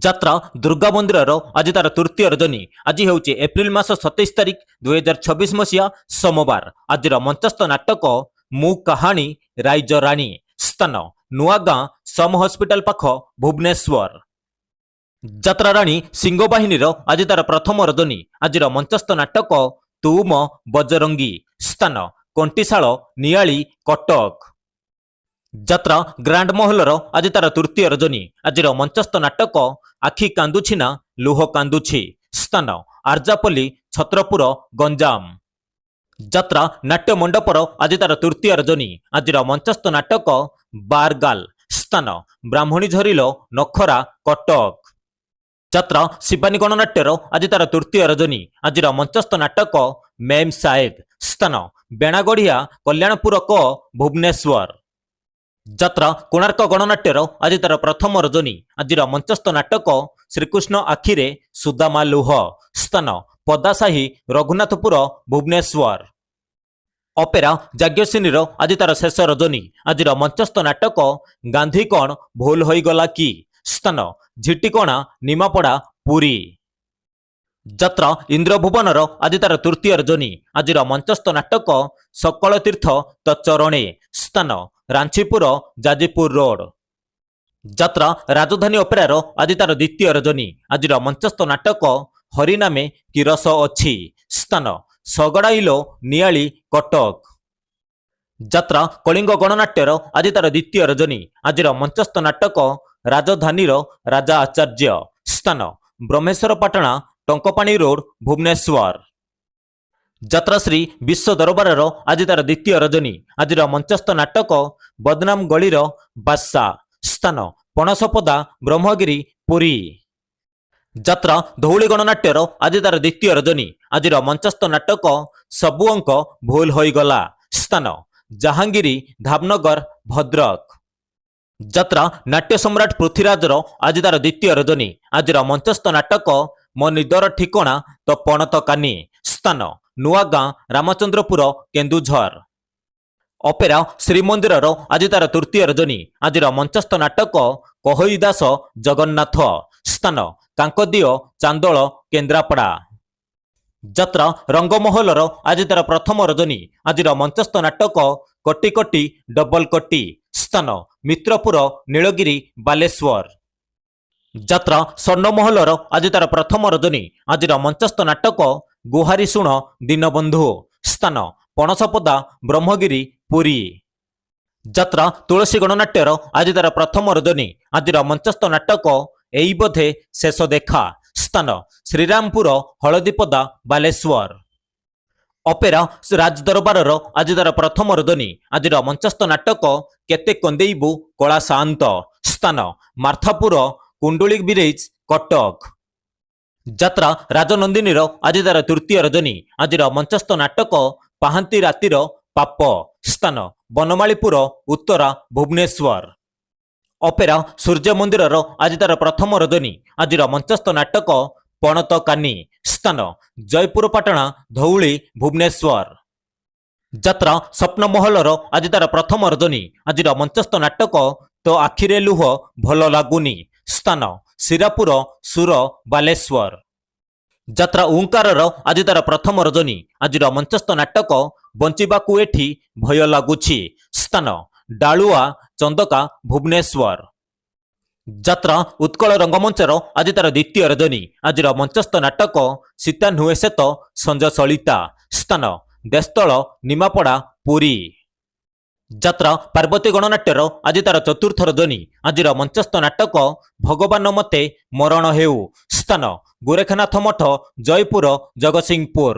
ଯାତ୍ରା ଦୁର୍ଗା ମନ୍ଦିରର ଆଜି ତାର ତୃତୀୟ ରଜନୀ। ଆଜି ହେଉଛି ଏପ୍ରିଲ ମାସ 27 ତାରିଖ, 2026 ମସିହା ସୋମବାର। ଆଜିର ମଞ୍ଚସ୍ଥ ନାଟକ ମୁଁ କାହାଣୀ ରାଇଜ ରାଣୀ। ସ୍ଥାନ ନୂଆଗାଁ ସମ ହସ୍ପିଟାଲ ପାଖ, ଭୁବନେଶ୍ୱର। ଯାତ୍ରା ରାଣୀ ସିଂହବାହିନୀର ଆଜି ତାର ପ୍ରଥମ ରଜନୀ। ଆଜିର ମଞ୍ଚସ୍ଥ ନାଟକ ତୁ ମୋ ବଜରଙ୍ଗୀ। ସ୍ଥାନ କଣ୍ଟିଶାଳ, ନିଆଳି, କଟକ। ଯାତ୍ରା ଗ୍ରାଣ୍ଡ ମହଲର ଆଜି ତାର ତୃତୀୟ ରଜନୀ। ଆଜିର ମଞ୍ଚସ୍ଥ ନାଟକ ଆଖି କାନ୍ଦୁଛି ନା ଲୁହ କାନ୍ଦୁଛି। ସ୍ଥାନ ଆର୍ଜାପଲ୍ଲୀ, ଛତ୍ରପୁର, ଗଞ୍ଜାମ। ଯାତ୍ରା ନାଟ୍ୟ ମଣ୍ଡପର ଆଜି ତାର ତୃତୀୟ ରଜନୀ। ଆଜିର ମଞ୍ଚସ୍ଥ ନାଟକ ବାରଗାଲ। ସ୍ଥାନ ବ୍ରାହ୍ମଣୀ ଝରିଲ, ନଖରା, କଟକ। ଯାତ୍ରା ଶିବାନୀ ଗଣନାଟ୍ୟର ଆଜି ତାର ତୃତୀୟ ରଜନୀ। ଆଜିର ମଞ୍ଚସ୍ଥ ନାଟକ ମେମ୍ ସାହେବ। ସ୍ଥାନ ବେଣାଗଢ଼ିଆ, କଲ୍ୟାଣପୁର କ, ଭୁବନେଶ୍ୱର। ଯାତ୍ରା କୋଣାର୍କ ଗଣନାଟ୍ୟର ଆଜି ତାର ପ୍ରଥମ ରଜନୀ। ଆଜିର ମଞ୍ଚସ୍ଥ ନାଟକ ଶ୍ରୀକୃଷ୍ଣ ଆଖିରେ ସୁଦାମା ଲୁହ। ସ୍ଥାନ ପଦାସାହି, ରଘୁନାଥପୁର, ଭୁବନେଶ୍ୱର। ଅପେରା ଯାଜ୍ଞସିନୀର ଆଜି ତାର ଶେଷ ରଜନୀ। ଆଜିର ମଞ୍ଚସ୍ଥ ନାଟକ ଗାନ୍ଧୀ କଣ ଭୁଲ ହୋଇଗଲା କି? ସ୍ଥାନ ଝିଟିକଣା, ନିମାପଡ଼ା, ପୁରୀ। ଯାତ୍ରା ଇନ୍ଦ୍ରଭୁବନର ଆଜି ତାର ତୃତୀୟ ରଜନୀ। ଆଜିର ମଞ୍ଚସ୍ଥ ନାଟକ ସକଳ ତୀର୍ଥ ତଚରଣେ। ସ୍ଥାନ ରାଞ୍ଚିପୁର, ଯାଜିପୁର ରୋଡ। ଯାତ୍ରା ରାଜଧାନୀ ଅପେରାର ଆଜି ତାର ଦ୍ୱିତୀୟ ରଜନୀ। ଆଜିର ମଞ୍ଚସ୍ଥ ନାଟକ ହରିନାମେ କିରସ ଅଛି। ସ୍ଥାନ ସଗଡ଼ାଇଲୋ, ନିଆଳି, କଟକ। ଯାତ୍ରା କଳିଙ୍ଗ ଗଣନାଟ୍ୟର ଆଜି ତାର ଦ୍ୱିତୀୟ ରଜନୀ। ଆଜିର ମଞ୍ଚସ୍ଥ ନାଟକ ରାଜଧାନୀର ରାଜା ଆଚାର୍ଯ୍ୟ। ସ୍ଥାନ ବ୍ରହ୍ମେଶ୍ୱର ପାଟଣା, ଟଙ୍କପାଣି ରୋଡ, ଭୁବନେଶ୍ୱର। ଯାତ୍ରାଶ୍ରୀ ବିଶ୍ୱ ଦରବାରର ଆଜି ତାର ଦ୍ୱିତୀୟ ରଜନୀ। ଆଜିର ମଞ୍ଚସ୍ଥ ନାଟକ ବଦନାମ ଗଳିର ବାଦଶା। ସ୍ଥାନ ପଣସପଦା, ବ୍ରହ୍ମଗିରି, ପୁରୀ। ଯାତ୍ରା ଧଉଳି ଗଣନାଟ୍ୟର ଆଜି ତାର ଦ୍ୱିତୀୟ ରଜନୀ। ଆଜିର ମଞ୍ଚସ୍ଥ ନାଟକ ସବୁ ଅଙ୍କ ଭୁଲ ହୋଇଗଲା। ସ୍ଥାନ ଜାହାଙ୍ଗୀରି, ଧାମନଗର, ଭଦ୍ରକ। ଯାତ୍ରା ନାଟ୍ୟ ସମ୍ରାଟ ପୃଥ୍ୱୀରାଜର ଆଜି ତାର ଦ୍ୱିତୀୟ ରଜନୀ। ଆଜିର ମଞ୍ଚସ୍ଥ ନାଟକ ମୋ ନିଦର ଠିକଣା ତ ପଣତ କାନି। ସ୍ଥାନ ନୂଆଗାଁ, ରାମଚନ୍ଦ୍ରପୁର, କେନ୍ଦୁଝର। ଅପେରା ଶ୍ରୀମନ୍ଦିରର ଆଜି ତାର ତୃତୀୟ ରଜନୀ। ଆଜିର ମଞ୍ଚସ୍ଥ ନାଟକ କହଇ ଦାସ ଜଗନ୍ନାଥ। ସ୍ଥାନ କାଙ୍କଦିଅ, ଚାନ୍ଦୋଳ, କେନ୍ଦ୍ରାପଡ଼ା। ଯାତ୍ରା ରଙ୍ଗମହଲର ଆଜି ତାର ପ୍ରଥମ ରଜନୀ। ଆଜିର ମଞ୍ଚସ୍ଥ ନାଟକ କଟି କଟି ଡବଲ କଟି। ସ୍ଥାନ ମିତ୍ରପୁର, ନୀଳଗିରି, ବାଲେଶ୍ୱର। ଯାତ୍ରା ସ୍ୱର୍ଣ୍ଣମହଲର ଆଜି ତାର ପ୍ରଥମ ରଜନୀ। ଆଜିର ମଞ୍ଚସ୍ଥ ନାଟକ ଗୁହାରି ଶୁଣ ଦୀନବନ୍ଧୁ। ସ୍ଥାନ ପଣସପଦା, ବ୍ରହ୍ମଗିରି, ପୁରୀ। ଯାତ୍ରା ତୁଳସୀ ଗଣନାଟ୍ୟର ଆଜି ତାର ପ୍ରଥମ ରଜନୀ। ଆଜିର ମଞ୍ଚସ୍ଥ ନାଟକ ଏଇ ବୋଧେ ଶେଷ ଦେଖା। ସ୍ଥାନ ଶ୍ରୀରାମପୁର, ହଳଦୀପଦା, ବାଲେଶ୍ୱର। ଅପେରା ରାଜ ଦରବାରର ଆଜି ତାର ପ୍ରଥମ ରଜନୀ। ଆଜିର ମଞ୍ଚସ୍ଥ ନାଟକ କେତେ କନ୍ଦେଇବୁ କଳା ସାଆନ୍ତ। ସ୍ଥାନ ମାର୍ଥାପୁର, କୁଣ୍ଡୁଳି ବ୍ରିଜ, କଟକ। ଯାତ୍ରା ରାଜନନ୍ଦିନୀର ଆଜି ତାର ତୃତୀୟ ରଜନୀ। ଆଜିର ମଞ୍ଚସ୍ଥ ନାଟକ ପାହାନ୍ତି ରାତିର ପାପ। ସ୍ଥାନ ବନମାଳୀପୁର ଉତ୍ତରା, ଭୁବନେଶ୍ୱର। ଅପେରା ସୂର୍ଯ୍ୟ ମନ୍ଦିରର ଆଜି ତାର ପ୍ରଥମ ରଜନୀ। ଆଜିର ମଞ୍ଚସ୍ଥ ନାଟକ ପଣତ କାନି। ସ୍ଥାନ ଜୟପୁର ପାଟଣା, ଧଉଳି, ଭୁବନେଶ୍ୱର। ଯାତ୍ରା ସ୍ୱପ୍ନମହଲର ଆଜି ତାର ପ୍ରଥମ ରଜନୀ। ଆଜିର ମଞ୍ଚସ୍ଥ ନାଟକ ତୋ ଆଖିରେ ଲୁହ ଭଲ ଲାଗୁନି। ସ୍ଥାନ ଶିରାପୁର, ସୁର, ବାଲେଶ୍ୱର। ଯାତ୍ରା ଓଙ୍କାରର ଆଜି ତାର ପ୍ରଥମ ରଜନୀ। ଆଜିର ମଞ୍ଚସ୍ଥ ନାଟକ ବଞ୍ଚିବାକୁ ଏଠି ଭୟ ଲାଗୁଛି। ସ୍ଥାନ ଡାଳୁଆ, ଚନ୍ଦକା, ଭୁବନେଶ୍ୱର। ଯାତ୍ରା ଉତ୍କଳ ରଙ୍ଗମଞ୍ଚର ଆଜି ତାର ଦ୍ୱିତୀୟ ରଜନୀ। ଆଜିର ମଞ୍ଚସ୍ଥ ନାଟକ ସୀତା ନୁହେଁ ସେ ତ ସଞ୍ଜ ସଳିତା। ସ୍ଥାନ ଦେଶସ୍ଥଳ, ନିମାପଡ଼ା, ପୁରୀ। ଯାତ୍ରା ପାର୍ବତୀ ଗଣନାଟ୍ୟର ଆଜି ତାର ଚତୁର୍ଥ ରଜନୀ। ଆଜିର ମଞ୍ଚସ୍ଥ ନାଟକ ଭଗବାନ ମତେ ମରଣ ହେଉ। ସ୍ଥାନ ଗୋରେଖନାଥ ମଠ, ଜୟପୁର, ଜଗତସିଂହପୁର।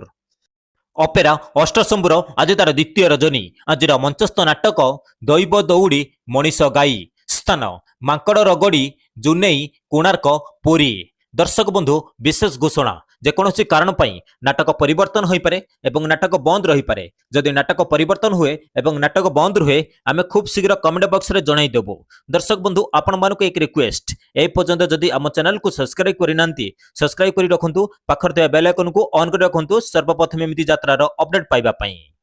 ଅପେରା ଅଷ୍ଟଶମ୍ଭୁର ଆଜି ତାର ଦ୍ୱିତୀୟ ରଜନୀ। ଆଜିର ମଞ୍ଚସ୍ଥ ନାଟକ ଦୈବ ଦଉଡ଼ି ମଣିଷ ଗାଈ। ସ୍ଥାନ ମାଙ୍କଡ଼ ରଗଡ଼ି, ଜୁନେଇ, କୋଣାର୍କ, ପୁରୀ। ଦର୍ଶକ ବନ୍ଧୁ, ବିଶେଷ ଘୋଷଣା। ଯେକୌଣସି କାରଣ ପାଇଁ ନାଟକ ପରିବର୍ତ୍ତନ ହୋଇପାରେ ଏବଂ ନାଟକ ବନ୍ଦ ରହିପାରେ। ଯଦି ନାଟକ ପରିବର୍ତ୍ତନ ହୁଏ ଏବଂ ନାଟକ ବନ୍ଦ ରୁହେ, ଆମେ ଖୁବ୍ ଶୀଘ୍ର କମେଣ୍ଟ ବକ୍ସରେ ଜଣାଇଦେବୁ। ଦର୍ଶକ ବନ୍ଧୁ, ଆପଣମାନଙ୍କୁ ଏକ ରିକ୍ୱେଷ୍ଟ, ଏ ପର୍ଯ୍ୟନ୍ତ ଯଦି ଆମ ଚ୍ୟାନେଲକୁ ସବସ୍କ୍ରାଇବ୍ କରିନାହାନ୍ତି, ସବସ୍କ୍ରାଇବ୍ କରି ରଖନ୍ତୁ। ପାଖରେ ଥିବା ବେଲ୍ ଆଇକନକୁ ଅନ୍ କରି ରଖନ୍ତୁ, ସର୍ବପ୍ରଥମେ ଏମିତି ଯାତ୍ରାର ଅପଡେଟ୍ ପାଇବା ପାଇଁ।